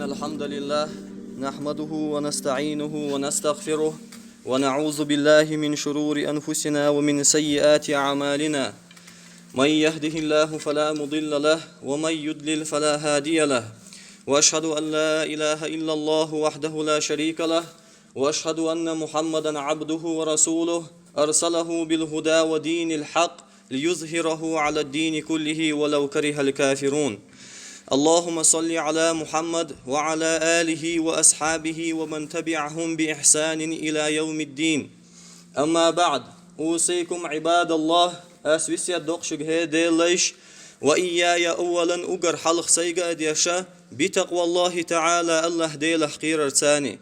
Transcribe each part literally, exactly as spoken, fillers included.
الحمد لله، نحمده ونستعينه ونستغفره، ونعوذ بالله من شرور أنفسنا ومن سيئات أعمالنا. من يهده الله فلا مضل له، ومن يضلل فلا هادي له. وأشهد أن لا إله إلا الله وحده لا شريك له، وأشهد أن محمدا عبده ورسوله، أرسله بالهدى ودين الحق ليظهره على الدين كله ولو كره الكافرون. اللهم صل على محمد وعلى آله وأصحابه ومن تبعهم بإحسان إلى يوم الدين. أما بعد، أوصيكم عباد الله, ас весет докъу шуьга, хӀей Делан лайш, وإياي أولا, уггар хьалха сайга а деша, بتقوى الله تعالى, АллахӀ Делах кхерарца.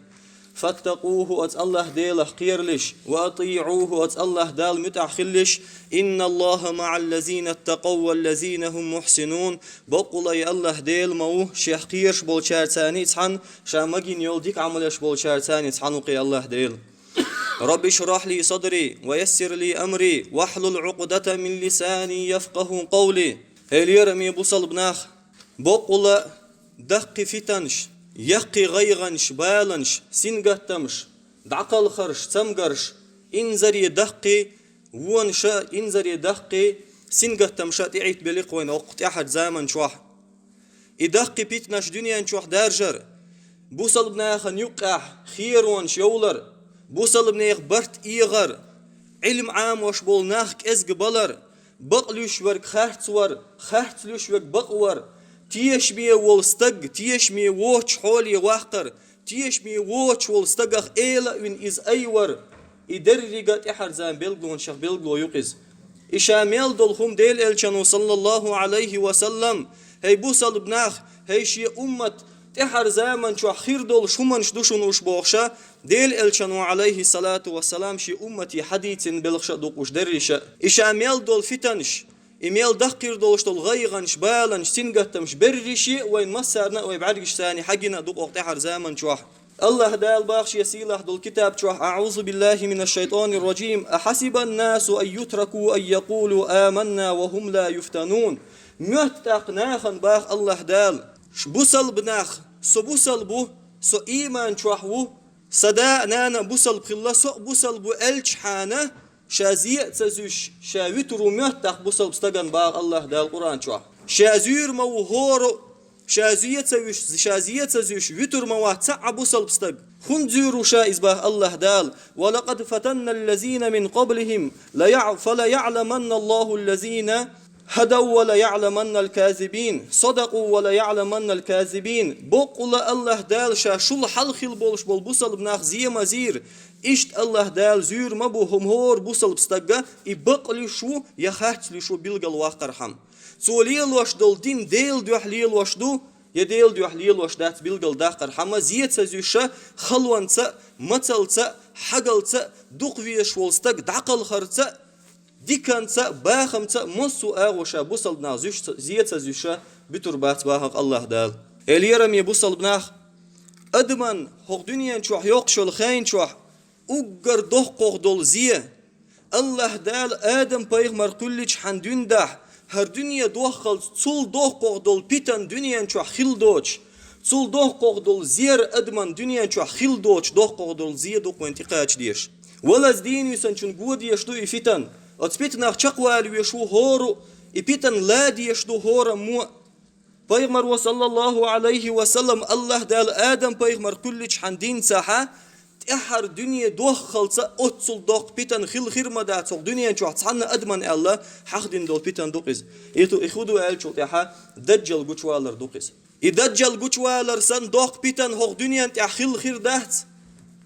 فاتقوه, оцу АллахӀ Делах кхералаш, وأطيعوه, оцу АллахӀ Далла муьтӀахь хилалаш, إن الله مع الذين اتقوا والذين هم محسنون, баккъала а АллахӀ Дела ма ву Шех кхоьруш болчаьрца цхьаьна, Ша магийна йолу дика Ӏамалш болчаьрца цхьаьна ву кхин АллахӀ Дела. رب اشرح لي صدري ويسر لي أمري واحلل عقدة من لساني يفقهوا قولي. ХӀей лераме бусалба нах, баккъала а даккхий фитанаш, яккхий гӀайгӀанаш, баланаш, сингаттамаш, дӀакхалхарш, цамгарш, инзаре даккхий вонаша, инзаре даккхий сингаттамаша тӀеӀиттабелла-кх вайна хӀокху тӀаьхьарчу заман чохь. И даккхий питанаш дуьнен чохь даржар, бусалба нахана юккъехь херонаш йовлар, бусалба нехан барт эгӀар, Ӏилма Ӏамош болу нах кӀезга балар, бакъ луьйш верг харц вар, харц луьйш верг бакъ вар, тешаме волу стаг тешаме воцучу хьоле ваккхар, тешаме воцуш волу стагах эла а вина иза айвар, и деррига а тӀаьхьарчу заман билгалонех билгало ю-кх иза. И ша мел долу хӀума Делан Элчано, саллаллаху Ӏалайхи ва саллам, хӀей бусалба нах, хӀей шен уммат, тӀаьхьарчу заман чохь хир долуш хӀуманаш ду шуна уьш бохуша, Делан Элчано, Ӏалайхи салату ва салам, шен уммате хьадийцина белхаша а ду-кх уьш дерриша а. И ша мел долу фитанаш, и мел даккхийра долуш долу гӀайгӀанаш, баланаш, сингаттамаш берриш а вайн массарна а вай бӀаьргашца хьаьгна а ду-кх хӀокху тӀаьхьарчу заман чохь. АллахӀ Дала боху Шен сийлахь долу китаб чохь: أعوذ بالله من الشيطان الرجيم. أحسب الناس أن يتركوا أن يقولوا آمنا وهم لا يفتنون. Моьтту тӀаккха нахана боху АллахӀ Дала, ш-, бусалба нах, со бусалба ву, со ийман чохь ву, сан да а, нана а бусалба хилла, со а бусалба ву аьлчхьана, ша зе а ца зуьйш, ша вуьтур ву моьтту тӀаккха бусалба стагана боху АллахӀ Дала Къуръан чохь. Ша зуьйр ма ву хӀора а, ша зе а ца вуьйш, ша зе а ца зуьйш, вуьтур ма вац цхьа а бусалба стаг. ХӀунда зуьйр ву ша иза боху АллахӀ Дала: ولقد فتنا الذين من قبلهم ليع-، فليعلمن الله الذين هدوا وليعلمن الكاذبين. صدقوا وليعلمن الكاذبين. Баккъала а АллахӀ Дала ша шул хьалха хилла болуш болу бусалба нах зе ма зийра. Иштта АллахӀ Дала зуьйр ма бу хӀума хӀора бусалба стагга, и бакъ луьйш ву я харц луьйш ву билгал ваккхархьама. Цо лелош долу дин Делан дуьхьа лелош ду, я Делан дуьхьа лелош дац билгал даккхархьама, зе ца зуьйша, халонца а, мацалца а, хьагалца а, дукха везаш волу стаг дӀакхалхарца а, диканца а, бахамца а, массо а агӀор ша бусалба нах зуьйш ца, зе ца зуьйша, буьтур бац боху АллахӀ Дала. Элераме бусалба нах, адаман хӀокху дуьнен чохь йоккхуш йолу хенан чохь уггар доккхох долу зе, АллахӀ Дала Адам-пайхамар кхуьлличхьана дуьйна дахь, хӀара дуьне доххалц цул доккхох долу питан дуьнен чохь хилла доцуш, цул доккхох долу зер адаман дуьнен чохь хилла доцуш доккхох долу зе ду-кх вайн тӀекхача дезаш. Валаза дийна висанчун го дезаш ду и фитан. Оцу питанах чекхвала везаш ву хӀора а, и питан ла дезаш ду хӀораммо а. Пайхамаро, саллаллаху Ӏалайхи ва саллам, АллахӀ Дала Адам-пайхамар кхуьлличхьана дийна цахьа, тӀаьххьара дуьне доххалца оццул доккха питан хилла хир ма дац хӀокху дуьнен чохь цхьанна адаман аьлла, хьахдина долу питан ду-кх иза. И ту-, и хӀун ду аьллачул тӀаьхьа, Даджал гучувалар ду-кх иза. И Даджал гучувалар санна доккха питан хӀокху дуьнен тӀехь хилла хир дац.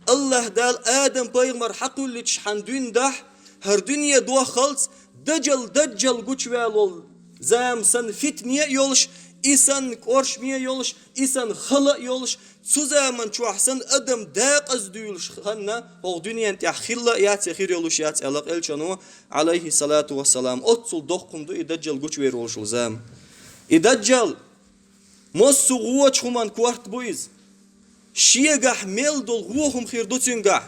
АллахӀ Дала Адам-пайхамар хьакхуьлличхьана дуьйна дахь, хӀара дуьне доххалц Даджал, Даджал гучуваьлла волу зама санна фитне а йолуш, и санна кӀоршаме а йолуш, и санна хала а йолуш, цу заман чохь санна адам декъаза дуьйлуш ханна хӀокху дуьнен тӀехь хилла а яц я хир йолуш яц аьлла-кх Элчано, Ӏалайхи салату ва салам. Оццул доккха хӀума ду и Даджал гучувер волуш волу зама. И Даджал массо а гӀочу хӀуманан корта бу иза. Шегахь мел долу гӀо хӀума хир ду цуьнгахь.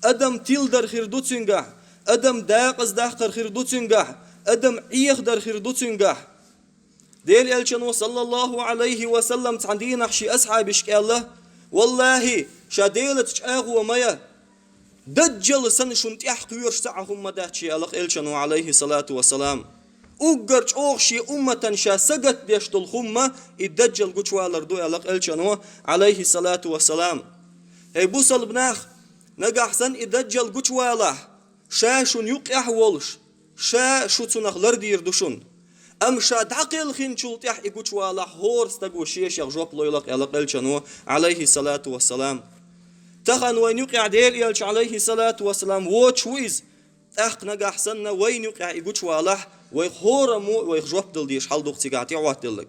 Адам тиладар хир ду цуьнгахь. Адам декъаза даккхар хир ду цуьнгахь. Адам Ӏехадар хир ду цуьнгахь. Делан элчано, саллаллаху алейхи ва саллам, цхьан дийнахь шен асхьабашка аьлла: «Валлахи, ша Делаца чӀагӀо ма я, Даджал санна шуна тӀехь кхоьруш цхьа а хӀума дац шен», аьлла элчано, алейхи салату ва салам. «Уггар чӀогӀа шен умматана ша сагатдеш долу хӀума и Даджал гучувалар ду», аьлла элчано, алейхи салату ва салам. ХӀей, бусалба нах, нагахь санна и Даджал гучувалахь, ша шуна юкъехь а волуш, ша шу цунах лардийр ду шуна. Амма ша дӀакхелхинчул тӀаьхьа и гучувалахь, хӀора стага шен-шех жоп лойла, аьлла элчано, алейхи салату ва салам. Тахана вайна юкъехь Делан элча, алейхи салату ва салам, воцуш ву иза. ТӀаккха нагахь санна вайна юкъехь и гучувалахь, вай хӀораммо вайх жоп дала дезаш хьал ду-кх цигахь тӀехӀоттаделларг.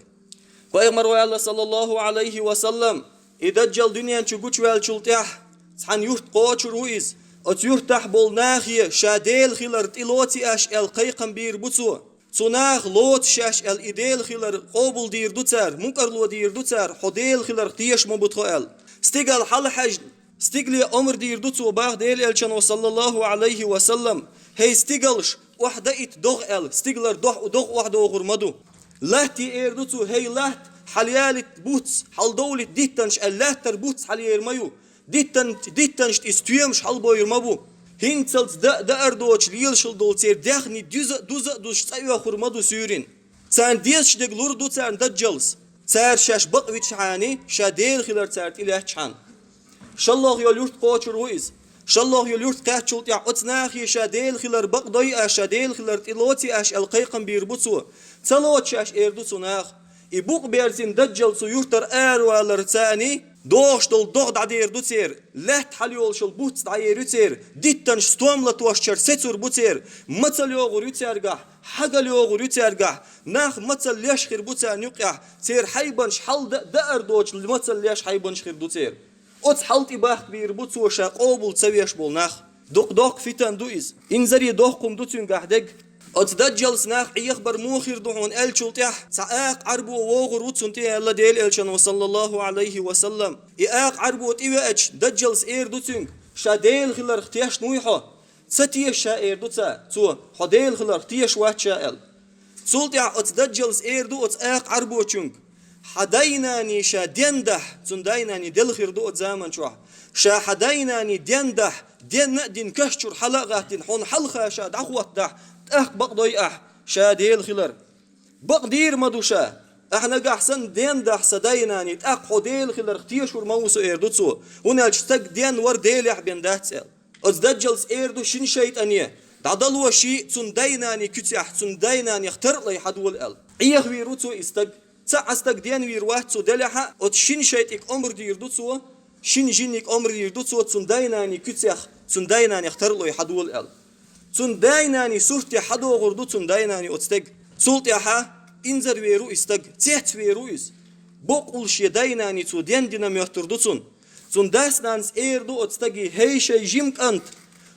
Пайхамаро аьлла, саллаллаху алейхи ва саллам, и Даджал дуьнен чу гучуваьллачул тӀаьхьа цхьана юрт кхочур ву иза. Оцу юьртахь болу нахе ша Дела хилар тӀелоций аш аьлла кхайкхам бийр бу цо. Цу наха лоцу шаьш аьлла и Дела хилар къобалдийр ду цара, мукӀарло дийр ду цара, хьо Дела хиларх тешаш ма бу тхо аьлла. Стигала хьалахьаьжна, стигале омра дийр ду цо, боху Делан элчано, саллаллаху алейхи ва саллам: «ХӀей, стигалш, охьадаийта догӀа», аьлла, стигалара догӀа, догӀа охьадохур ма ду. Латте эр ду цо: «ХӀей, латта, хьалаялийта буц, хьаладовлийта диттанаш», аьлла, лаьттара буц хьалаер ма ю. Диттан-, диттанашна иза стоьмаш хьалабойр ма бу. ХӀинцалц да-, даар доцуш лелаш хила долу церан даьхни дуза а, дуза а дузуш цӀа оьхур ма ду суьйрина. Царна дезаш дерг лур ду царна Даджалс, цара шаьш бакъвичхьана, ша Дела хилар цара тӀелаьцчхьана. ШолгӀа йолу юрт кхочур ву иза. ШолгӀа йолу юрт кхаьччул тӀаьхьа оцу нахе ша Дела хилар бакъдой аш, ша Дела хилар тӀелоций аш аьлла кхайкхам бийр бу цо. Ца лоцуш аш эр ду цу наха. И букъ берзина Даджал цу юьртара араваларца, догӀуш долу догӀа дӀадер ду церан, лаьтта хьалайолуш йолу буц дӀаер ю церан, диттанаш стом латошчара сецур бу церан, мацалла йогӀур ю цаьргахь, хьагал йогӀур ю цаьргахь, нах мацалла леш хир бу царна юкъехь, церан хьайбанаш хьал-, да-, даар доцуш мацалла леш хьайбанаш хир ду церан. Оцу хьал тӀе бахка бийр бу цо ша къобал ца веш болу нах. Дукха доккха фитан ду иза. Инзаре доккха хӀума ду цуьнгахь дерг. Оцу Даджалс нах Ӏехабар муха хир ду хьуна аьллачул тӀаьхьа, цхьа акха Ӏарбо вогӀур ву цунна тӀе аьлла Делан элчано, саллаллаху алейхи ва саллам. И акха Ӏарбо тӀевеача, Даджалс эр ду цуьнга: «Ша Дела хиларх тешна вуй хьо?» «Ца теша ша», эр ду ца-, цо, «хьо Дела хиларх теша вац ша», аьлла. Цул тӀаьхьа оцу Даджалс эр ду оцу акха Ӏарбочуьнга: «Хьан дай-наний ша ден дахь», цунна дай-наний делла хир ду оцу заман чохь, «ша хьан дай-наний ден дахь, денна а дина, каш чуьра хьала а гӀаттина, хьуна хьалха ша дӀахӀоттадахь, тӀаккха бакъдой ахь ша Дела хилар. Бакъдийр ма ду ша. Ахь нагахь санна ден дахь сан дай-наний, тӀаккха хьо Дела хиларх тешур ма ву со», эр ду цо, «хӀунда аьлча стаг ден вар Делехь бен дац», аьлла. Оцу Даджалс эр ду шина шайтӀане: «ДӀадало ший цунна дай-наний куьцехь, цунна дай-нанех тарлой хьадола», аьлла. Ӏехавийр ву цо и стаг. Цхьа а стаг денвийр вац цо делахь а, оцу шина шайтӀига омра дийр ду цо, шина жинниг омра дийр ду цо, цунна дай-наний куьцех, цунна дай-нанех тарлой хьадола аьлла. Цунна дай-наний суртехь хьадогӀур ду цунна дай-наний оцу стеган. Цул тӀаьхьа инзарвер ву и стаг, цецвер ву иза. Боккъал шен дай-наний цо дендина моьттур ду цунна. Цунна дас-нанас эр ду оцу стаге: «ХӀей, шайн жима кӀант,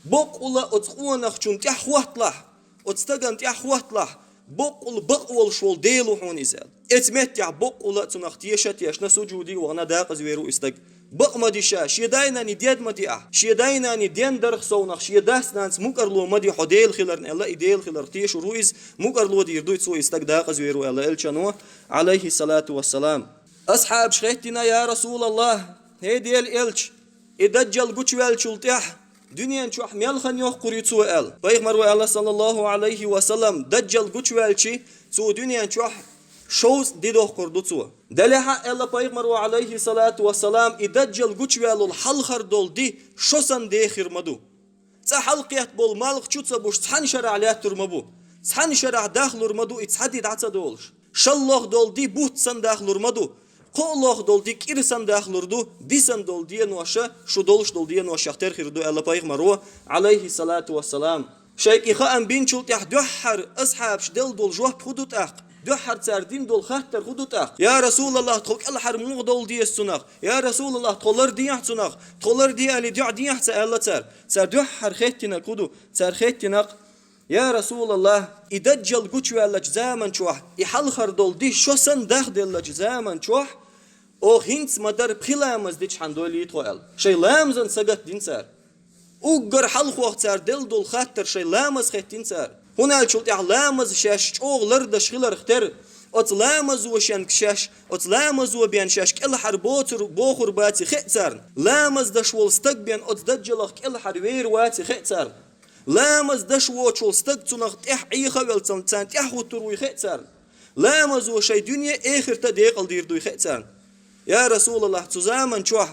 боккъала оцу къонахчунна тӀаьхьахӀотталахь, оцу стагана тӀаьхьахӀотталахь, боккъала бакъ волуш волу Дела ву хьуна иза», аьлла. Эцу меттехь боккъала а цунах теша а тешна, сужуде а вахана, дакъазвер ву и стаг. Бакъ ма ди ша, шен дай-наний дед ма ди ахь, шен дай-наний ден дарх совнах, шен дас-нанас мукӀарло ма ди хьо Дела хиларна аьлла, и Дела хиларх тешур ву иза, мукӀарло дийр дуй цо и стаг, дакъазвер ву аьлла элчано, алейхи салату вассалам. Асхьабаш хаьттина: «Я Расулаллах, хӀей Делан элча, и Даджал гучуваьллачул тӀаьхьа дуьнен чохь мел хан йоккхур ю цо?» аьлла. Пайхамаро аьлла, саллаллаху алейхи ва саллам: «Даджал гучуваьлча, цо дуьнен чохь шовзткъа ди доккхур ду цо». Делахь а, аьлла Пайхамаро, алейхи салату вассалам, и Даджал гучуваьллал хьалхар долу ди шо санна дехир ма ду. Цкъа хьалакхетта болу малх чу ца буш, цхьана шарахь лаьттур ма бу. Цхьана шарахь дахлур ма ду и цхьа ди дӀа ца долуш. ШолгӀа долу ди бутт санна дахлур ма ду. КхоалгӀа долу ди кӀира санна дахлур ду, ди санна долу деноша, шу долуш долу деношех тера хир ду, аьлла Пайхамаро, алейхи салату вассалам. Шайга и хаам бинчул тӀаьхьа дуьххьара асхьабаш делла долу жоп хӀун ду тӀаккха? Дуьххьара цара дина долу хаттар хӀун ду тӀаккха? «Я Расулаллах, тхо кӀелхьара муха довла деза цунах? Я Расулаллах, тхо лардехьа цунах? Тхо ларде аьлла, дуӀа дехьа ца?» аьлла цара. Цара дуьххьара хеттинарг хӀун ду? Цара хеттинарг: «Я Расулаллах, и Даджал гучуваьллачу заман чохь, и хьалхара долу ди шо санна дахделлачу заман чохь, оха хӀинца ма-дарра пхи ламаз дичхьана дойлий тхо», аьлла. Шайн ламазан сагатдина цара. Уггар хьалхох цара делла долу хаттар шайн ламаз хеттина цара. ХӀунда аьлча цул тӀаьхьа ламаз шаьш чӀогӀа лардеш хиларх тера, Оцу ламазо шен шаьш, оцу ламазо бен шаьш кӀелхьара боцур, бохур баций хиъ царна. Ламаз деш волу стаг бен оцу даджалах кӀелхьара вер ваций хиъ царна. Ламаз деш воцуш волу стаг цунах тӀаьхьа Ӏеха а велла, царна тӀаьхьа хӀуттур вуй хиъ царна. Ламазо шайн дуьне а, эхарта а декъалдийр дуй хиъ царна. Я Расулаллах, цу заман чохь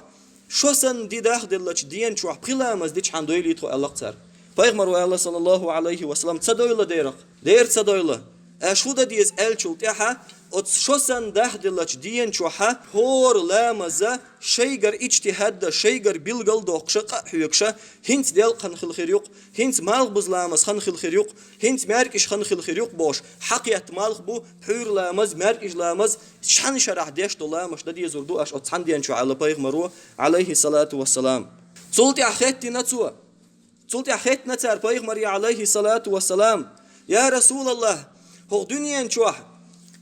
шо санна ди дахделлачу ден чохь пхи ламаз дичхьана дойлий тхо аьлла-кх цара. Пайхамаро аьлла, саллаллаху Ӏалайхи ва саллам, ца дойла дерах, дера ца дойла. Аша хӀун дан деза аьллачул тӀаьхьа, оцу шо санна дахделлачу ден чохьа хӀора ламаза шайгара иджтихӀад дан, шайгара билгал а доккхуша, къа а хьоьгуша, хӀинца делкъахан хила хир ю-кх, хӀинца малхбуза ламаз хан хила хир ю-кх, хӀинца маьркӀаж хан хила хир ю-кх бохуш, хьакхетта малх бу, пхьуьйра ламаз, маьркӀаж ламаз, цхьана шарахь деш долу ламазаш дан дезар ду аша оцу цхьана ден чохь аьлла пайхамаро, Ӏалайхи салату вассалам. Цул тӀаьхьа хеттина цо. Цул тӀаьхьа хеттина цара пайхамаре, Ӏалайхи салату вассалам: «Я Расулаллах, хӀокху дуьнен чохь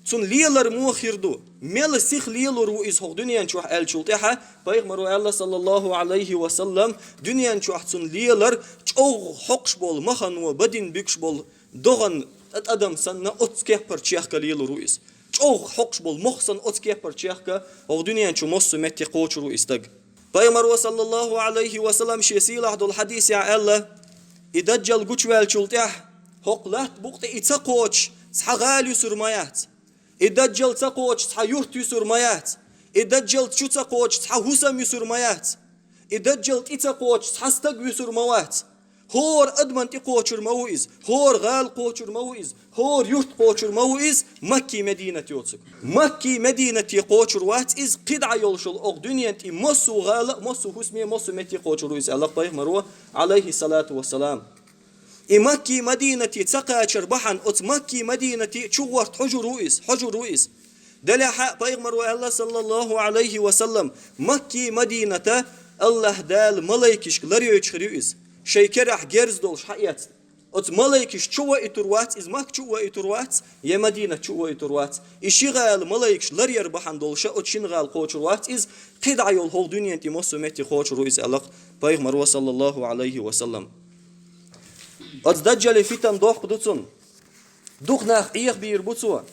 цунна лелар муха хир ду? Мел сиха лелор ву иза хӀокху дуьнен чохь?» аьллачул тӀаьхьа пайхамаро аьлла, саллаллаху Ӏалайхи ва саллам: «Дуьнен чохь цунна лелар чӀогӀа хьокхуш болу махано бадина буьгуш болу догӀан тӀадам санна, оцу кеппара чехка лелор ву иза. ЧӀогӀа хьокхуш болу мох санна, оцу кеппара чехка хӀокху дуьнен чу массо а метте кхочур ву и стаг». Пайхамаро, саллаллаху Ӏалайхи ва саллам, шен сийлахь долу хьадисехь аьлла: «И даджал гучуваьллачул тӀаьхьа хӀокху латта букъа тӀе и ца кхочуш, цхьа гӀала юсур ма яц. И даджал ца кхочуш, цхьа юрт юсур ма яц. И даджал чу ца кхочуш, цхьа хӀусам юсур ма яц. И даджал тӀе ца кхочуш, цхьа стаг вуьсур ма вац. ХӀора адаман тӀе кхочур ма ву иза, хӀора гӀала кхочур ма ву иза, хӀора юрт кхочур ма ву иза, Макки, Мединат йоцург. Макки, Мединате кхочур вац иза, кхидӀа йолуш йолу оха дуьнен тӀе массо а гӀала а, массо а хӀусаме, массо а метте кхочур ву иза», аьлла пайхамаро, Ӏалайхи салату вассалам. И Макки, Мединате ца кхачар бахьана, оцу Макки, Мединате чугӀорта хьожур ву иза, хьожур ву иза. Делахь а пайхамаро аьлла, саллаллаху Ӏалайхи ва саллам: «Макки, Медината Аллаха Дала малайкашка ларйойтуш хир ю иза, шайн керахь герз долуш хьаэцна. Оцу малайкаш чу ваийтур вац иза, Макка чу а ваийтур вац, я Мединат чу а ваийтур вац. И ши гӀала малайкаш ларъяр бахьана долуша, оцу шина гӀала кхочур вац иза, кхидӀа йолу хӀокху дуьнен тӀе массо а метте кхочур ву иза», аьлла пайхамаро, саллаллаху Ӏалайхи ва саллам. Оцу даджалан фитан доккха ду цунна. Дукха нах Ӏехабийр бу цо.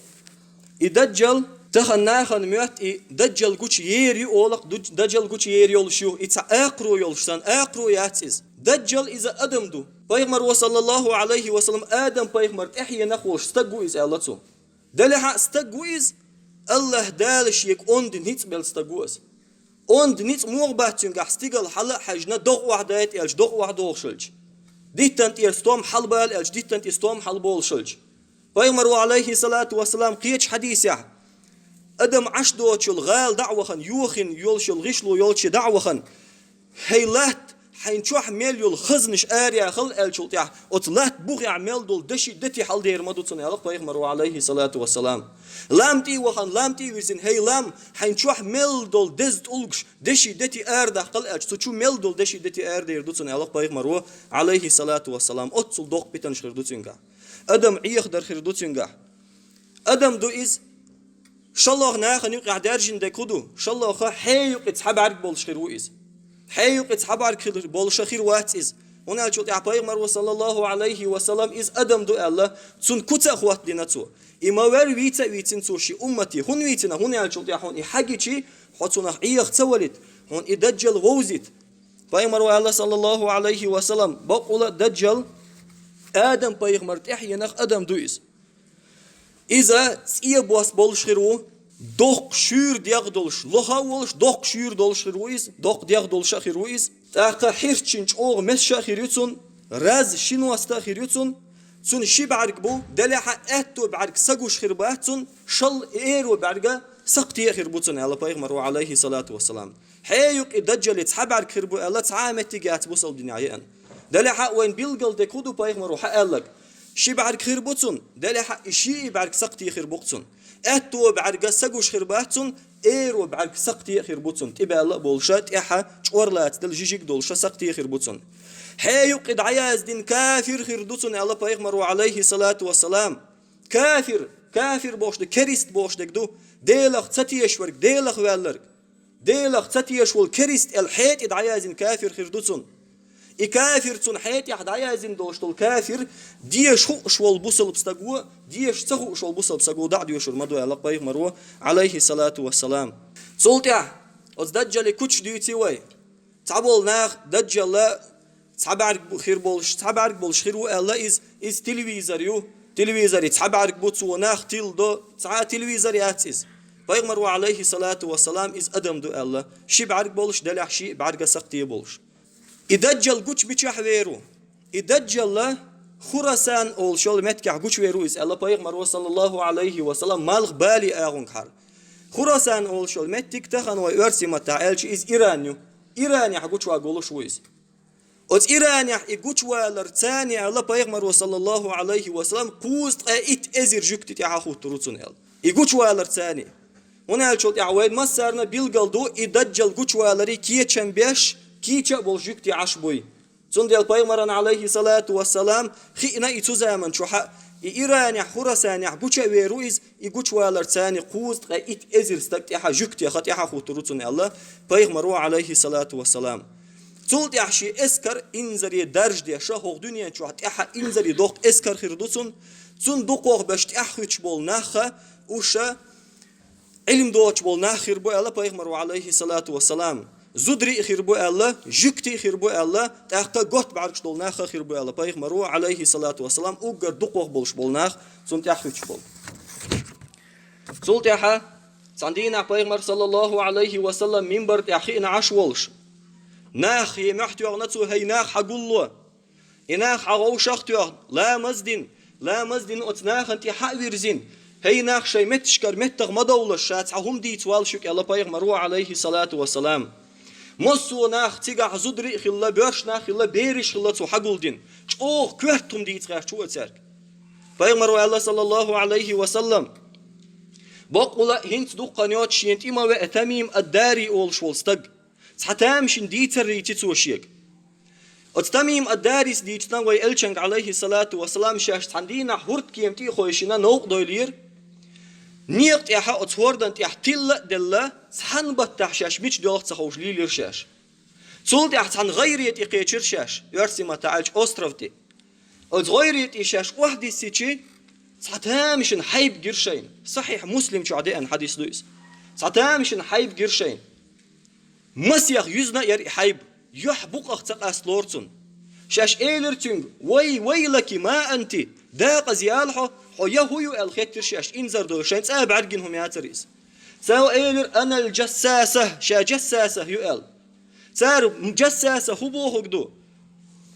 И даджал тахана нахана моьтту, и даджал гучуер ю олу-кх, дуд-, даджал гучуер йолуш ю, и цхьа акхаро йолуш санна, акхаро яц иза. Даджал иза адам ду. Пайхамаро, саллаллаху Ӏалайхи ва саллам, Адам-пайхамар тӀаьхьенах волуш стаг ву иза, аьлла цо. Делахь а стаг ву иза, Аллаха Дала шега онда ницкъ белла стаг ву иза. Онда ницкъ муха бац цуьнгахь, стигала хьала а хьаьжна, догӀа охьадайта аьлча, догӀа охьадохуш хилча. Диттан тӀера стом хьалабала аьлча, диттан тӀе стом хьалаболуш хилча. Пайхамаро, Ӏалайхи салату вассалам, кхечу хьадисехь: «Адам Ӏаш доцучул гӀала дӀа а вахана, йохийна йолуш йолу гӀишло йолчу дӀа а вахана, хӀей латта, хьайн чохь мел йолу хазнаш араяхала», аьллачул тӀаьхьа, оцу латта бухехь мел долу деши дети хьаладер ма ду цунна, аьлла пайхамаро, Ӏалайхи салату вассалам. Лам тӀе а вахана, лам тӀе а вирзина: «ХӀей лам, хьайн чохь мел долу деза тӀулгаш, деши дети арадаккхала», аьлча, цу чу мел долу деши дети арадер ду цунна, аьлла пайхамаро, Ӏалайхи салату вассалам. Оццул доккха питанаш хир ду цуьнгахь. Адам Ӏехадар хир ду цуьнгахь. Адам ду иза. ШолгӀа нахана юкъехь даьржина дерг хӀун ду? ШолгӀа хье юкъе цхьа бӀаьрг болуш хир ву иза. Хье юкъе цхьа бӀаьрг хир болуша хир вац иза. ХӀунда аьлча тӀехь пайхамаро, саллаллаху Ӏалайхи ва саллам, иза адам ду аьлла, цунна куц а хӀоттадина цо. И ма вер, вийца а вийцина цо шен уммате. ХӀунда вийцина? ХӀунда аьлча тӀехь хьуна и хьагичи, хьо цунах Ӏеха ца валийта, хьуна и даджал вовзийта. Пайхамаро аьлла, саллаллаху Ӏалайхи ва саллам, бакъула даджал Адам-пайхамар тӀаьхьенах адам ду иза. Иза цӀе бос болуш хир ву, доккха шуьйра дегӀ долуш, лоха а волуш, доккха шуьйра долуш хир ву иза, доккха дегӀ долуша а хир ву иза. ТӀаккха хьирчийн чӀогӀа месаш а хир ю цунна, раз ши ност а хир ю цунна. Цунна ши бӀаьрг бу, делахь а аьтту бӀаьрг са гуш хир бац цунна, шал эро бӀаьрга сакхте а хир бу цунна, аьлла пайхамаро, Ӏалайхи салату вассалам. Хье юкъе даджале цхьа бӀаьрг хир бу аьлла, цхьа а меттиг яц бусалба динехь еана. Делахь а вайн билгал дерг хӀун ду пайхамаро хьаалларг? Ши бӀаьрг хир бу цунна, делахь а и шиъ бӀаьрг сакхте хир бу-кх цунна. Аьтту бӀаьрга са гуш хир бац цунна, эро бӀаьрг сакхте а хир бу цунна. ТӀебаьлла а болуша, тӀаьхьа чӀор лацаделла жижиг а долуша сакхте а хир бу цунна. Хье юкъе дӀаяздина кафир хир ду цунна аьлла пайхамаро, Ӏалайхи салату вассалам. Кафир, кафир бохуш дерг, керист бохуш дерг ду, Делах ца тешаш верг, Делах ваьлларг. Делах ца тешаш волу керист аьлла хье тӀе дӀаяздина кафир хир ду цунна. И кафир, цунна хьетӀехь дӀаяздина долуш долу кафир, деша хууш волу бусалба стаго, деша ца хууш волу бусалба стаго дӀа а доьшур ма ду аьлла пайхамаро, Ӏалайхи салату вассалам. Цул тӀаьхьа оцу Даджале кучу дуьйци вай. Цхьаболу нах Даджалла цхьа бӀаьрг бу-, хир болуш, цхьа бӀаьрг болуш хир ву аьлла иза, иза телевизор ю. Телевизоре цхьа бӀаьрг бу, цо нах тилла до, цхьа а телевизор яц иза. Пайхамаро, Ӏалайхи салату вассалам, иза адам ду аьлла, ши бӀаьрг болуш, делахь ши бӀаьрга сакхте болуш. И Даджал гучу мичахь вер ву? И Даджалла Хурасан олуш йолу меттигехь гучувер ву иза аьлла пайхамаро, саллаллаху Ӏалайхи ва саллам, малх бале агӀонгахьара. Хурасан олуш йолу меттиг тахана вай оьрсийн маттахь аьлча иза Иран ю. Иранехь гучуван гулуш ву иза. Оцу Иранехь и гучувалар царна аьлла пайхамаро, саллаллаху Ӏалайхи ва саллам, кхузткъе итт эзар жуьгти тӀаьхьахӀуттур ву цунна аьлла. И гучувалар царна. ХӀунда аьлча тӀехь вайн массарна билгал ду, и Даджал гучуваларе кечам беш, кийча а болуш жуьгти Ӏаш буй. Цундела пайхамаран, Ӏалайхи салату вассалам, хиъна и цу заман чохь а, и Иранехь, Хурасанехь гуча а вер ву иза, и гучувалар царна кхузткъе итт эзар стаг тӀаьхьа жуьгтеха тӀаьхьахӀуттур ву цунна аьлла пайхамаро, Ӏалайхи салату вассалам. Цул тӀаьхьа шен эскар инзаре даржа деш, хӀокху дуьнен чохь тӀаьхьа инзаре доккха эскар хир ду цунна, цунна дукхох беш тӀаьхьахӀуьттуш болу нахха, уьш Ӏилма доцуш болу нах хир бу аьлла пайхамаро, Ӏалайхи салату вассалам. Зударий а хир бу аьлла, жуьгтий а хир бу аьлла, тӀаккха готта бӀаьргаш долу нах а хир бу аьлла пайхамаро, Ӏалайхи салату вассалам, уггар дукхох болуш болу нах цунна тӀаьхьахӀуьттуш болу. Цул тӀаьхьа цхьана дийнахь пайхамар, саллаллаху Ӏалайхи ва саллам, минбар тӀехь хиъна Ӏаш волуш, нах, е мохь тоьхна цо, хӀей нах, хьагулло. И нах хьан вовшах а тоьхна, ламаз дина, ламаз дина оцу нахана тӀе хьа а вирзина, хӀей нах, шайн метташкара меттах ма довлаш, ша цхьа хӀума дийца валла шуьга аьлла пайхамаро, Ӏалайхи салату вассалам. Массо а нах цигахь зударий а хилла, боьрша нах а хилла, бераш а хилла цо хьагулдина. ЧӀогӀа коьрта хӀума дийца гӀерташ ву оцаьрга. Пайхамаро аьлла, саллаллаху Ӏалайхи ва саллам, баккъала а хӀинца дукха хан йоцуш шена тӀе ма веа Тамим ад-Дари олуш волу стаг. Цхьа тамашийна дийцар дийци цо шега. Оцу Тамим ад-Дарис дийцина вай элчанга, Ӏалайхи салату вассалам, шаьш цхьана дийнахь хӀордан кема тӀе а хойшина новкъа дойлийра. Некъа тӀехь оцу хӀордан тӀехь тилла а делла, цхьана баттахь шаьш мича доьлху ца ховш лийлира шаьш. Цул тӀаьхьа цхьана гӀайре тӀе кхечира шаьш, оьрсийн маттахь аьлча, остров тӀе. Оцу гӀайре тӀе шаьш охьадиссичи, цхьа тамашийна хьайба гира шайна. Сахьихь Муслим чохь деана хьадис ду иза. Цхьа тамашийна хьайба гира шайна. Масех юьзна а яра и хьайба, юьхь букъах ца къасталора цунна. Шаьш элира цуьнга: «Вай, вайлаки, ма анти, декъаза яла хьо, хьо я хӀун ю?» аьлла хеттира шаьш, инзар дойла, шайн цӀа бӀаьргина хӀума яцара иза. Цо элира: «Анал джассаса», ша джассаса ю аьлла. Цара: «Джассаса хӀун бохург ду?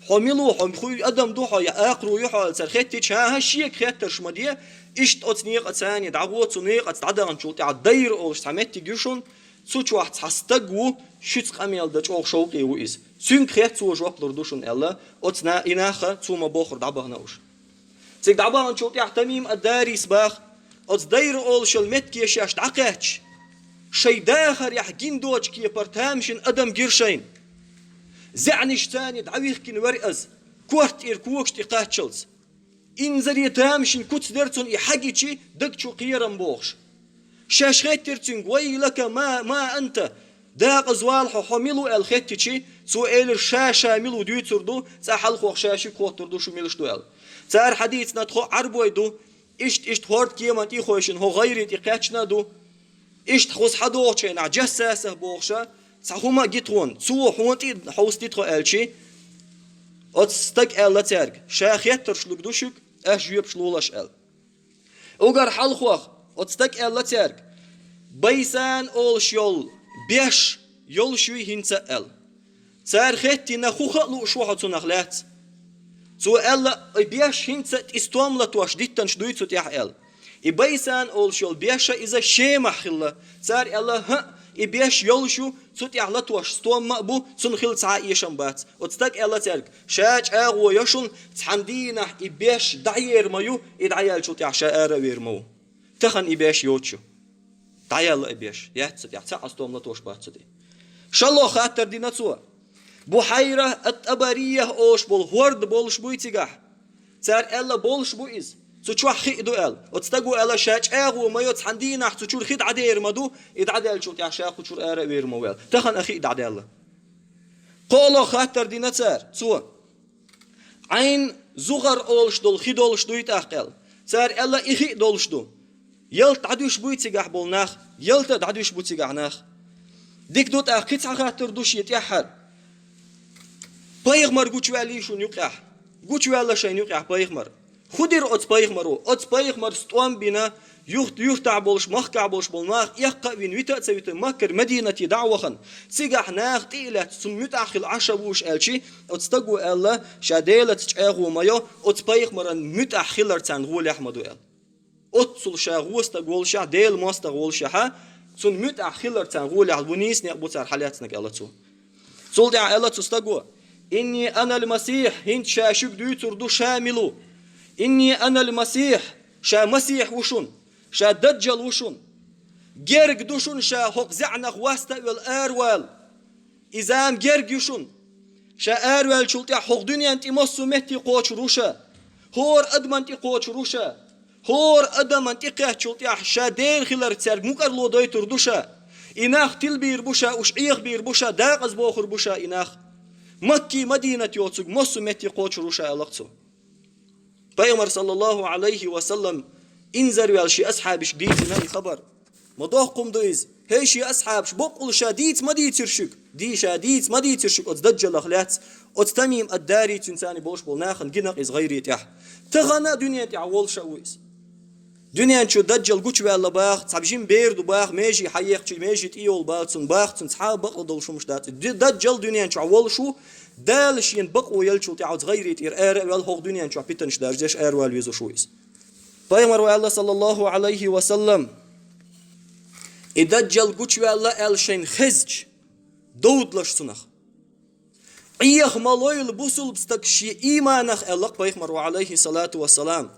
Хьо мила ву, хьо хуй адам ду хьо, я акхарой ю хьо?» аьлла цара хеттича, хӀан-хӀа, шега хеттарш ма де, иштта оцу некъаца дӀагӀо, цу некъаца дӀадаханчул тӀаьхьа Дайр олуш цхьа меттиг ю шуна, цу чохь цхьа стаг ву, шуьца къамел дан чӀогӀа шовкъе ву иза. Цуьнга хетта цо жоп лур ду шуна аьлла, оцу на-, и нахха цо ма-боххура дӀабахана уьш. Цига дӀабаханчул тӀаьхьа Тамим ад-Дарис баха, оцу Дайр олуш йолу меттиге шаьш дӀакхаьчча, шайн дахарехь гина доцу кепара тамашийна адам гира шайна. ЗӀенаш царна дӀавихкина вара иза, корта тӀера когаш тӀе кхаччалц. Инзаре тамашийна куц дара цунна, и хьагичи даг чу кхерам бохуш. Шаьш хеттира цуьнга: «Вайлака, ма, ма анта, декъаза вала хьо, хьо мила ву?» аьлла хеттичи, цо элира: «Ша, ша мила ву дуьйцур ду, цкъа хьалхох ша шуьга хоттур ду, шу милаш ду», аьлла. Цара хьадийцина тхо Ӏарбой ду, иштта-иштта хӀордан кеман тӀе а хойшина, хӀокху гӀайре тӀе кхаьчна а ду. Иштта хӀуса хьадогӀучу хенахь, джассасах бохуша, цхьа хӀума а ги тхуна, цо хьуна тӀе а хьовсти тхо аьлчи, оцу стага аьлла цаьрга: «Ша хеттарш лур ду шуьга, аш жоьпаш лолаш», аьлла. Уггар хьалхох оцу стага аьлла цаьрга: «Байсан олуш йолу беш йолуш юй хӀинца а?» аьлла. Цара хеттина: «ХӀун хаа лууш ву хьо цунах лаьцна?» Цо аьлла: «И беш хӀинца а тӀе стом латош диттанаш дуй цу тӀехь», аьлла. И Байсан олуш йолу беш а иза Шемахь хилла. Цара аьлла: «ХӀаъ, и беш йолуш ю, цу тӀехь латош стом ма а бу, цунна хила цхьа а эшам бац». Оцу стага аьлла цаьрга: «Ша чӀагӀо йо шуна, цхьана дийнахь и беш дӀаер ма ю, и дӀаяьллачул тӀаьхьа ша ара а вер ма ву. Тахана и беш йоцуш ю. ДӀаяьлла и беш, яц цу тӀехь, цхьа а стом латош бац цу тӀе». ШолгӀа хаттар дина цо. Бухьайра ат-ТӀабария олуш болу хӀорда болуш буй цигахь? Цара аьлла: «Болуш бу иза. Цу чохь хи а ду», аьлла. Оцу стага аьлла: «Ша чӀагӀо ма йо, цхьана дийнахь цу чуьра хи дӀадер ма ду, и дӀадаьллачул тӀаьхьа ша кху чуьра ара а вер ма ву», аьлла. Тахана а хи дӀадаьлла. КхоалагӀа хаттар дина цара, цо: «Ӏайн зугӀар олуш долу хи долуш дуй тӀаккха?» – аьлла. Цара аьлла: «И хи а долуш ду». Ялта дӀадуьйш буй цигахь болу нах? Ялта а дӀадуьйш бу цигахь нах. Дика ду, тӀаккха кхин цхьа хаттар ду шен тӀаьххьара. Пайхамар гучуваьллий шуна юкъехь? Гучуваьлла шайна юкъехь пайхамар. ХӀун дира оцу пайхамаро? Оцу пайхамарс тӀом а бина, юхт-, юьртахь болуш, махкахь болуш болу нах эккха а вина, вита а ца вита, Маккара Мадинате дӀа а вахана, цигахь наха тӀе а лаьцна, цунна муьтӀахь хила Ӏаш а вуш аьлчи, оцу стаго аьлла, ша Делаца чӀагӀо ма йо, оцу пайхамаран муьтӀахь хилар царна гӀолехь ма ду аьлла. Оццул ша гӀо стаг волушехь, Делан мостагӀа волушехьа, цунна муьтӀахь хилар царна гӀолехь ву, нийса некъ бу цара хьалаьцнарг, аьлла цо. Цул тӀаьхьа аьлла цу стаго: «Инни анал Масихь», хӀинца ша шуьга дуьйцур ду ша мила ву. «Инни анал Масихь», ша Масихь ву шуна, ша Даджал ву шуна. Герга ду шуна ша хӀокху зӀенах васта а велла аравала. И зама герга ю шуна. Ша араваьллачул тӀаьхьа хӀокху дуьненна тӀе массо а метте кхочур ву ша. ХӀора адаман тӀе кхочур ву ша. ХӀора адаман тӀе кхаьччул тӀаьхьа ша Дела хиларх цаьрга мукӀарло дойтур ду ша. И нах тилбийр бу ша, уьш Ӏехабийр бу ша, декъаза бохур бу ша и нах. Макки, Мадинат йоцург массо а метте кхочур ву ша, аьлла цо. Пайхамар, саллаллаху Ӏалайхи ва саллам, инзарваьлла шен асхьабашка дийцина и хабар. Ма доккха хӀума ду иза. ХӀей, шен асхьабаш, баккъалла ша дийца ма дийцира шуьга? Ди ша дийца ма дийцира шуьга оцу Даджалах лаьцна, оцу Тамим ад-Дари, цуьнан царна болуш болу нахана гина-кх иза гӀайре тӀехь. Тахана а дуьнен тӀехь волуш а ву иза. Дуьнен чу Даджал гучуваьлла баха, цхьа жима бер ду баха, меже хьаекхчи, меже тӀейолу бала цунна баха, цунна цхьа а бакъ долуш хӀумаш дац. Ди-, Даджал дуьнен чохь волуш ву, Дала шена бакъо еллачул тӀаьхьа оцу гӀайре тӀера ара а ваьлла, хӀокху дуьнен чохь питанаш даржадеш аравала везаш ву иза. Пайхамаро аьлла, саллаллаху Ӏалайхи ва саллам, и Даджал гучуваьлла аьлла шайна хезча, довдалаш цунах. Ӏеха ма лойла бусалба стаг шен ийманах, аьлла-кх Пайхамаро, Ӏалайхи салату ва салам.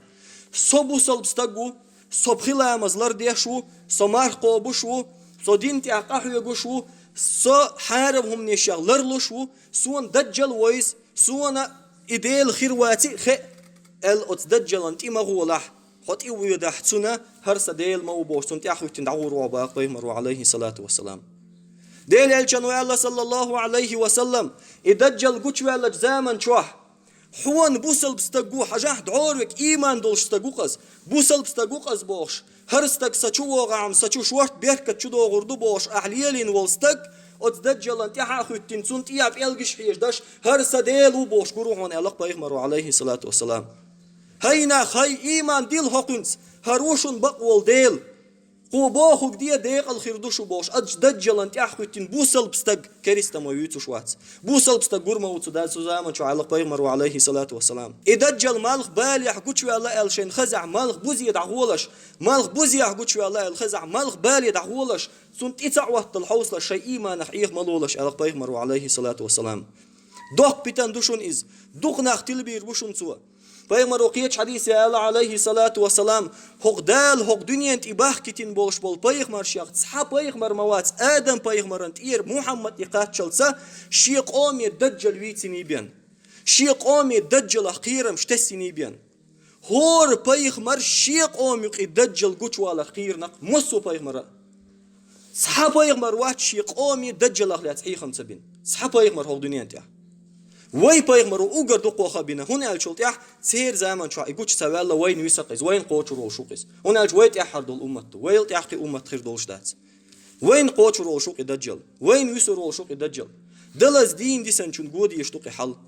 Со бусалба стаг ву, со пхи ламаз лардеш ву, со марха кхобуш ву, со дин тӀехь къахьоьгуш ву, со хьарам хӀуманех ларлуш ву, суна Даджал войза, суна и Дела хир ваци а хеа, аьлла, оцу Даджалан тӀе ма гӀолахь, хьо тӀе воьдахь цунна, хӀара сан Дела ма ву бохуш, цунна тӀаьхьахӀоьттина дӀагӀур ву хьо, баха Пайхамаро, Ӏалайхи салату ва салам. Делан Элчано аьлла, саллаллаху Ӏалайхи ва саллам, и Даджал гучуваьллачу заман чохь, хьуна бусалба стаг ву, хьажахь, дӀоравега ийман долуш стаг ву-кх иза, бусалба стаг ву-кх иза бохуш, хӀара стаг сан чу вогӀахь-м, сан чу шорта беркат чу догӀур ду бохуш, ахь лелийна волу стаг, оцу Даджалан тӀаьхьа а хӀоьттина, цунна тӀехь пӀелгаш хьежадеш, хӀара сан Дела ву бохуш гур ву хьуна, аьлла-кх Пайхамаро, Ӏалайхи салату ва салам. ХӀай нах, хӀай, ийман дилла хӀокхуьнца, хӀара ву шуна бакъ волу Дела. Кхо бохург де, декъала хир ду шу бохуш, оцу Даджалан тӀаьхьа хӀоьттина бусалба стаг керистано вуьйцуш вац. Бусалба стаг гур ма ву цу да-, цу заман чохь, аьлла-кх Пайхамаро, Ӏалайхи салату ва салам. И Даджал малх балехь гучуваьлла аьлла шайна хезахь, малх бузе дӀагӀолаш, малх бузехь гучуваьлла аьлла хезахь, малх бале дӀагӀолаш, цунна тӀе ца Ӏоттал хьовсалаш, шайн ийманах Ӏеха ма лолаш, аьлла-кх Пайхамаро, Ӏалайхи салату ва салам. Доккха питана ду шуна иза. Дукха нах тилбийр бу шуна цо. Пайхамаро кхечу хьадисехь аьлла, Ӏалайхи салату ва салам, хӀокху Дала хӀокху дуьнен тӀе бахкийтина болуш болу пайхамаршех цхьа пайхамар ма вац, Адам-пайхамаран тӀера Мухьаммад тӀе кхаччалца, шен къоме Даджал вийциний бен. Шен къоме Даджалах кхерамаш тесиний бен. ХӀора пайхамар шен къоме юкъе Даджал гучуваларх кхийрина-кх массо а пайхамара. Цхьа пайхамар вац шен къоме Даджалах лаьцна хьехам ца бина. Цхьа пайхамар хӀокху дуьнен тӀехь. Вай пайхамаро уггар дукхох а бина, хӀунда аьллачул тӀехь церан заман чохь и гучу ца ваьлла, вайна виса-кх иза, вайна кхочур волуш ву-кх иза. ХӀунда аьлча вай тӀаьххьара долу уммат ду, вайла тӀаьххье уммат хир долуш дац. Вайна кхочур волуш ву-кх и Даджал. Вайна вуьсур волуш ву-кх и Даджал. Далаза дийна дисинчунна годеш ду-кх и хьал.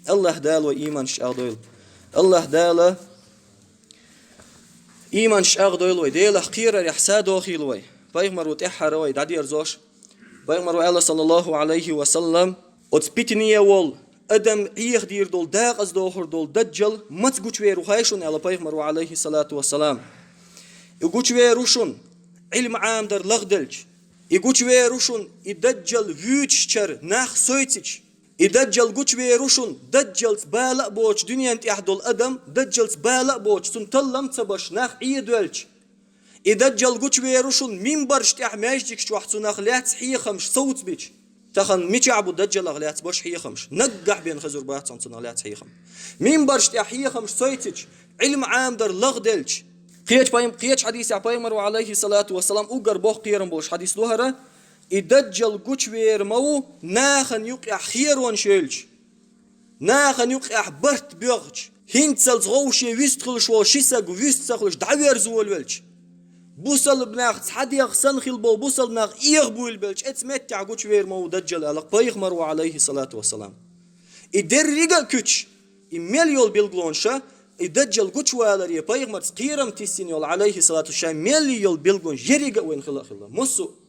АллахӀ Дала вай ийманаш чӀагӀдойла. АллахӀ Дала ийманаш чӀагӀдойла вай. Делах кхерарехь садохийла вай. Пайхамаро тӀаьххьара вай дӀадерзош. Пайхамаро аьлла, саллаллаху Ӏалайхи ва саллам, оцу питане волу, адам Ӏехадийр долу, декъаза дохур долу Даджал маца гучувер ву хаий шуна, аьлла Пайхамаро, Ӏалайхи салату ва салам. И гучувер ву шуна, Ӏилма Ӏамадар лагӀделча. И гучувер ву шуна, и Даджал вуьйцучара нах сойцича. И Даджал гучувер ву шуна, Даджалца бала а боцуш дуьнен тӀехь долу адам, Даджалца бала а боцуш, цунна таллам а ца беш нах Ӏедоьлча. И Даджал гучувер ву шуна, минбарш тӀехь маьждигаш чохь цунах лаьцна хьехамаш совцабича. Тахана мичахь бу Даджалах лаьцна беш хьехамаш? Наггахь бен хезар бац хьуна цунах лаьцна хьехам. Минбарш тӀехь хьехамаш сойцича, Ӏилма Ӏамадар лагӀделча. Кхечу пайм-, кхечу хьадисехь Пайхамаро, Ӏалайхи салату ва салам, уггар боккха кхерам болуш хьадис ду хӀара. И даджал гучавер ма ву, нахана юкъехь херонаш йойлуш, нахана юкъехь барт боьгӀча, хӀинццалц гӀовше вистхуьлуш волу ши саг вист ца хуьлуш дӀаверза волавелча, бусалба нах цхьа дегӀ санна хилла болу бусалба нах эгӀабуьйлабелча, эцу меттехь гучавер ма ву даджал аьлла пайхамаро, Ӏалайхиссалату вассалам. И деррига а куьйцуш, и мел йолу билгалонаш, и даджал гучаваларе пайхамарца кхерам тиссина йолу, Ӏалайхиссалату, ша мел йолу билгалонаш еррига а вайна хила а хилла. Массо а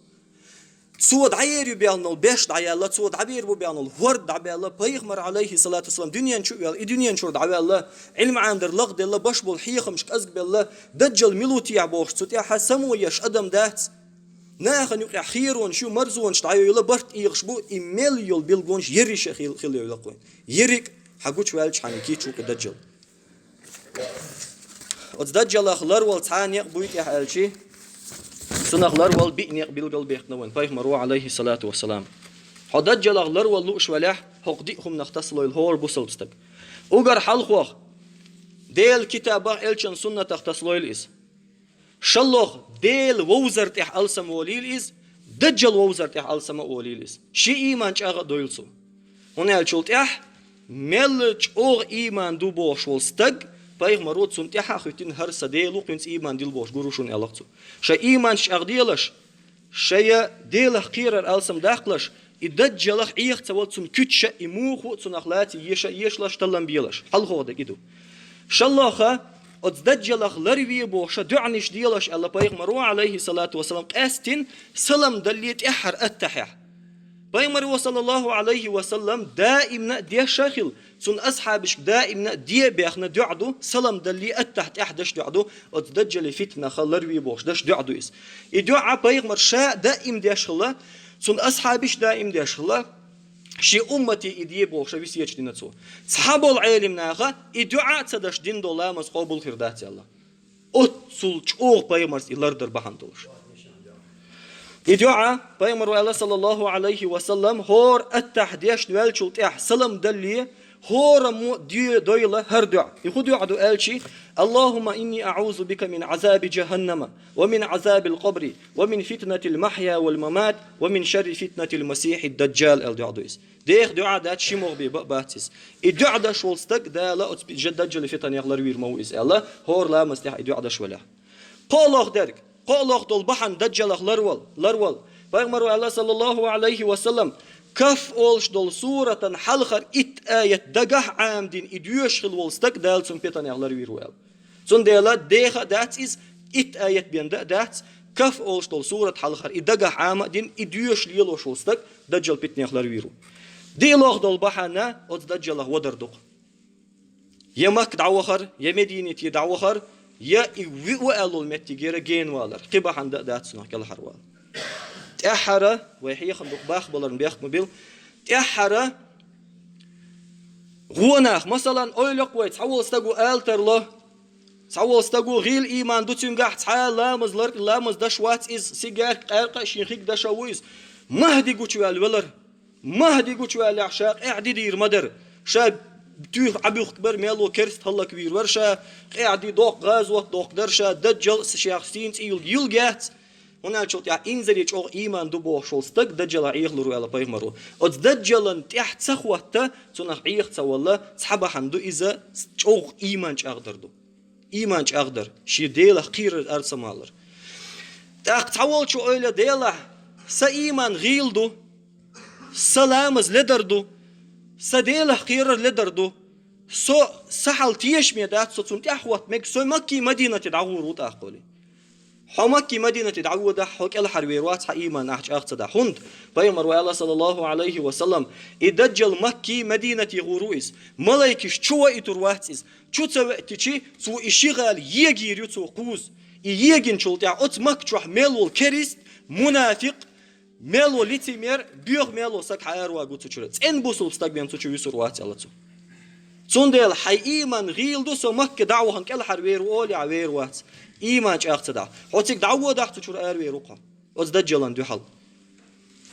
цо дӀаер ю баьхна волу беш дӀаяьлла, цо дӀабер бу баьхна волу хӀорд дӀабаьлла, пайхамар, Ӏалайхиссалату вассалам, дуьнен чу а ваьлла, и дуьнен чуьра дӀаваьлла, Ӏилма-Ӏамадар лакхаделла, беш болу хьехамаш кӀезгабелла, даджал мила ву техьа бохуш цу тӀехь само еш адам дац. Нахана юкъехь херонаш ю, марзонаш дӀайойла, барт эгӀаш бу, и мел йолу билгалонаш ерриш а хил-, хила йойла кхуьнан. Ерриг а хьан гучуваьлча хьан кийча ву кху даджал. Оцу даджалах ларвала цхьа некъ буй тӀехь аьлчи, цунах ларвала биъ некъ билгалбехкина вайн пайхамаро, Ӏалайхиссалату вассалам. Хьо даджалах ларвала лууш велахь, хӀокху диъ хӀуманах тасалойла хӀора бусалба стаг. Уггар хьалхох, Делан китабах, элчан суннатах тасалойла иза. Шаллох, Дела вовзар тӀехь алсам волийла иза, даджал вовзар тӀехь алсам а волийла иза. Шен ийман чӀагӀ а дойла цо. ХӀунда аьлча цул тӀехь мел чӀогӀа ийман ду бохуш волу стаг, пайхамаро цунна тӀаьхьа а хӀиттина, хӀара сан Дела ву, кхуьнца ийман дила бохуш гур ву шуна аьлла цо. Шайн ийманаш чӀагӀделаш, шайн Делах кхерар алсам даккхалаш, и даджалах Ӏеха ца вала цунна куьцаш а, и муха ву цунах лаца еша а ешалаш, таллам белаш. Хьалхох дерг и ду. Шаллоха, оцу даджалах ларве бохуша дуьӀанаш делаш аьлла пайхамаро, Ӏалайхиссалату вассалам, къаьстина салам далле тӀаьххьара аттахьехь. Пайхамаро, саллаллаху Ӏалайхи ва саллам, даимна а деш а хилла, цунна асхьабашка даимна а де а бехна дуьӀа ду, салам далле аттахь тӀехь деш дуьӀа ду, оцу даджале фитнах ларве бохуш деш дуьӀа ду иза. И дуьӀа пайхамар ша а даим деш хилла, цунна асхьабаш а даим деш хилла, шен уммате и де бохуша весет дина цо. Цхьаболу Ӏелим наха и дуьӀа а ца даш дина долу ламаз къобал хир дац аьлла. Оццул чӀогӀа пайхамарца и лардар бахьана долуш. И дуьӀа пайхамаро аьлла, саллаллаху Ӏалайхи ва саллам, хӀора аттахь дешна ваьллачул тӀаьхьа салам далле, хӀораммо де-, дойла хӀара дуьӀа. И хӀун дуьӀа ду аьлчи: «Аллахумма инни аӀузу бика мин Ӏазаби джаханнама, ва мин Ӏазабил къабри, ва мин фитнатил махья вал мамат, ва мин шарри фитнатил масихьид даджал», аьлла дуьӀа ду иза. Деха дуьӀа дац, ши могӀа бен бан а бац иза. И дуьӀа даш волу стаг Дала оцу пи-, жа-, даджале фитанех ларвийр ма ву иза аьлла, хӀора ламаз тӀехь и дуьӀа даш валехь. КхоалгӀа дерг, кхоалгӀа долу бахьана даджалах ларвал, ларвал. Пайхамаро аьлла, саллаллаху Ӏалайхи ва саллам, Каф олуш долу суратан хьалхара итт аят дагахь Ӏамадина и доьшуш хилла волу стаг Дала цунна петанех ларвийр ву аьлла. Цундела деха а дац иза, итт аят бен дан а дац, Каф олуш долу сурат хьалхара и дагахь Ӏама а дина, и доьшуш лелош волу стаг даджал питанех ларвийр ву. ДиълагӀа долу бахьана оцу даджалах вадар ду-кх. Я Макка дӀавахар, я Мединате дӀавахар, я и виъ ву аьлла волу меттигера генавалар. Кхин бахьана дан а дац цунах кӀелхьарвала. ТӀаьххьара, вай хьехам дукха бахбаларна бехк ма билла, тӀаьххьара гӀо нах, масалан, ойла йо-кх вай, цхьаволу стаго ала тарло, цхьаволу стаго гӀийла ийман ду цуьнгахь, цхьа а ламаз лар-, ламаз даш вац иза, сигарка, къаьркъа а шен хиг дашо ву иза. Махьди гучуваьлла велар. Махьди гучуваьллехь, ша къаьхьди дийр ма дара. Ша туьйх Ӏабуьхк бара, мело керст хӀаллаквийр вара, ша къаьхьди доккха гӀазот доккха дара, ша даджал а шех сийна цӀе юлг-, юлг яц. ХӀунда аьлча тӀехь инзаре чӀогӀа ийман ду бохуш волу стаг даджалах Ӏехалур ву аьлла пайхамаро. Оцу даджалан тӀехь ца хӀотта, цунах Ӏеха ца валла, цхьа бахьана ду иза, чӀогӀа ийман чӀагӀдар ду. Ийман чӀагӀдар, шен Делах кхерар арса малар. ТӀаккха цхьаволчо ойла делахь, сан ийман гӀийла ду, сан ламаз ледар ду, сан Делах кхерар ледар ду, со, сан хьал тешаме дац, со цунна тӀаьхьахӀотта мега, со Макки Мадинате дӀагӀур ву тӀаккха олий. Хьо Макки Мадинате дӀаводахь, хьо кӀелхьарвер вац, хьан ийман ахь чӀагӀ ца дахь. ХӀунда пайхамар ву аьлла, саллаллаху Ӏалайхи ва саллам, и даджал Макки Мадинате гӀур ву иза. Малайкаш чу ваийтур вац иза. Чу ца ваийтичи, цо и ши гӀала егийр ю цо кхуза. И егинчул тӀаьхьа оцу Макка чохь мел волу керист, мунафикъ, мел волу лицемер, боьха мел волу саг хьан араваьгу цу чуьра. ЦӀена бусулба стаг вен цу чу вуьсур вац аьлла цо. Цундела хьайн ийман гӀийла ду, со Макка дӀа а вахана кӀелхьарвер ву олий, вер вац. Ийман чӀагӀ ца дахь. Хьо цига дӀаводахь, цу чуьра аравер ву хьо. Оцу даджалан дуьхьал.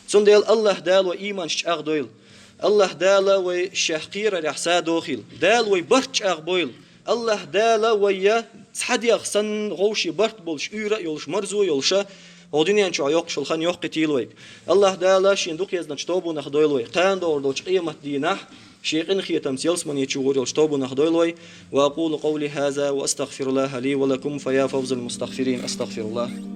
Цундела Аллаха Дала вай ийманаш чӀагӀдойла. Аллаха Дала вай шех кхерарехь садохийла. Дала вай барт чӀагӀбойла. Аллаха Дала вай я цхьа дегӀ санна гӀовший барт болуш, уьйра а йолуш, марзо а йолуша, Хьо дуьнен чу йоккхуш йолу хан йоккхуьйтийла вайга. АллахӀ Дала шена дукха езнарш тобанах дойла вай. Кхана догӀур долчу къематдийнахь шен къинхетамца ялсамани чу гӀур йолуш тобанах дойла вай. وأقول قولي هذا وأستغفر الله لي ولكم فيا فوز المستغفرين. أستغفر الله.